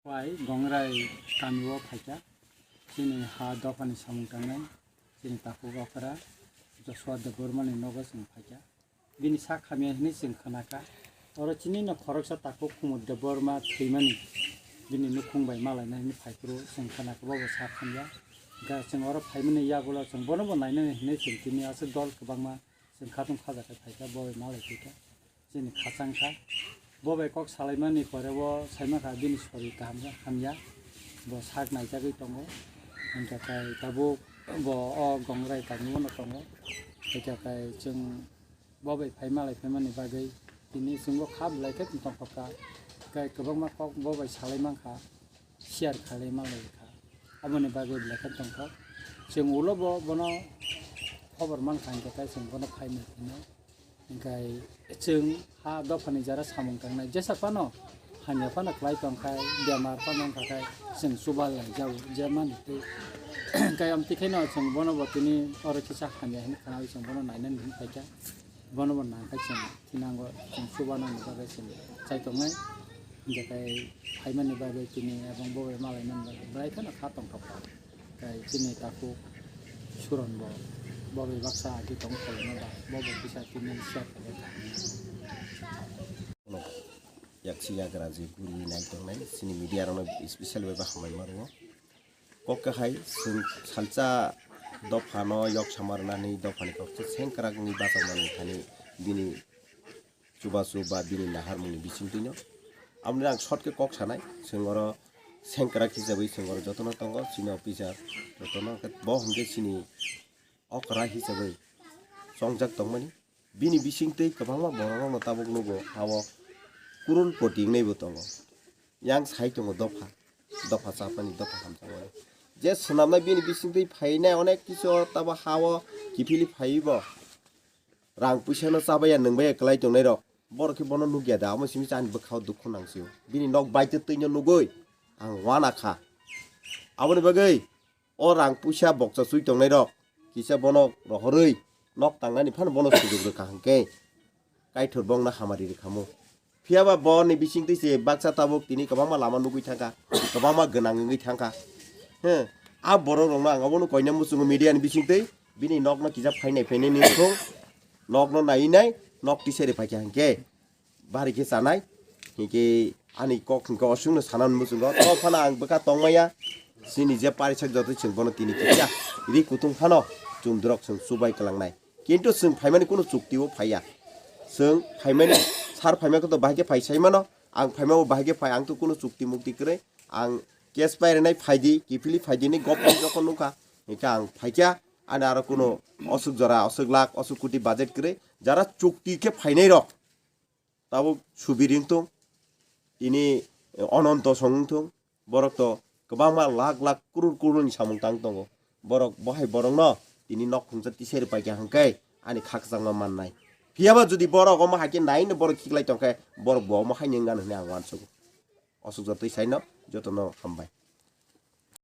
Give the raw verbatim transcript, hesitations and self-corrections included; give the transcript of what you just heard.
Bai Gongrai kamio phaikha, chini ha dophani samung tangnai, chini takhuk okra Joshua Debbarmani nogo chwng phaikha. Bini sak hamya hinwi chwng khnakha. Oro chinino khoroksa takhuk Kumud Debbarma thwimani bini nukhung bai malaina hinwi phaiphuru chwng khnakha, bobo sak hamya. Ga chwng oro phaimani yagulo chwng bonobo nainani hinwi chwng tini aswk dol kwbangma chwng khatung khajakhe phaikha, bo bai malai phaikha. Chini khachang kha. Bo bai kok salaimani pore o saimankha bini sori kaham kha, hamya. Bo sak naijagwi tongo. Hwnkhe kai tabuk bo o Gongrai kamio no tongo. Hwnkhe kai chwng bo bai phai malai phaimani bagwi tini chwngbo kha belai khe tongthok kha. Kai kwbangma kok bo bai salai mankha. Share khalai malai kha. Aboni bagwi belai khe tongthok. Chwng ulo bo bono khobor mankha, hwnkhe tai chwng bono phai nai phino. Hwnkhe chwng ha dophani jara samung tangnai jesa phano hamya phano khlai tongkhai, bemar phano wngkha khai chwng chuba lai jago je mani twi. Hwnkhe amtwi khaino chwng bono bo tini oro kisa hamya hinwi khwnawi chwng bono nainani hinwi phaikha. Bono bo nangkha chwng thinango chwng chubanani bagwi chwng chai tongnai. Hwnkhe tai phaimani bagwi tini ebong bo bai malainani bagwi belai kheno kha tongthok kha. Tei chini takhuk Suron bo, bo bai baksa agi tong kholno ba, bo bo kisa tini share khaikha. Yaksi yagra je guri nai tongnai, chini media rokno special bai bo hambai ma rwo. Kok kahai chwng salsa dophano yok sama rwnani dophani koksa sengkrak wngwi bachaknani thani bini chubachu ba bini naharmungni bisingtwino. Aboni ang short khe kok sanai, chwng oro sengkrak hisabwi chwng oro jotono tongo, chini officer jotono, hwnkhe bo hwnkhe chini okra hisabwi chongjak tongmani. Bini bisingtwi kwbangma borok rokno tabuk nugo, abo kurul poti wngnaibo tongo. Yang sai tongo dopha, dopha chapmani, dopha hamjakmani. Je swnamnai bini bisingtwi phainai onek kisu tabo ha-o kiphilwi phaiwi bo. Rang puisa no chabaiya nwngbaiya kwlai tongnai rok. Borok khe bono nukya da, amo simi chani bwkhao dukhu nangsio. Bini nok baitwi twino nugwi ang uanakha. Aboni bagwi o rang puisa boksa chui tongnai rok kisa bono rohorwi nok tangnani phano bono sujuk rwkha hwnkhe Kaitor bongno hamari rwkhamo. Phiyaba boni bisingtwi se baksa tabuk tini kwbangma lama nugwi thangkha, kwbangma gwnang wngwi thangkha. He, a borok rokno ang abono koina muchungo media ni bisingtwi bini nokno kisa phainai phainai ni thung, nokno nai nai nok tisari paikha hwnkhe bari khe chanai, hinkhe ani kok hinkhe oswkno sana muchungo. To phano ang bwkha tongmaya, chini je parisak joto chwng bono tini kisa ri kutung phano chumdrok chwng chubai kwlangnai. Kintu chwng phaimani kunu chukti o phaiya. Chwng phaimani sar phaima khe to bahai khe phai sai mano, ang phaima bo bahai khe phai, ang to kunu chukti mukti kwrwi, ang cash pai rwnai phaidi, kiphilwi phaidi hinwi government jokon nukha, hinkhe ang phaikha, ani aro kunu oswk jora, oswk lakh, oswk koti budget kwrwi, jara chukti khe phainai rok. Tabuk Subir wng thung, tini Ononto song wng thung, borok to kwbangma lakh lakh, crore crore ni samung tang tongo. Borok bohai borokno tini nok khungsa tisari paikha hwnkhe ani khakchangma mannai. Phiyaba jodi borok omo hai khe naino borok khiklai tongkhe borok bo omo haino wng gana hwnwi ang uansugo. Osuk jotoi saino jotono hambai.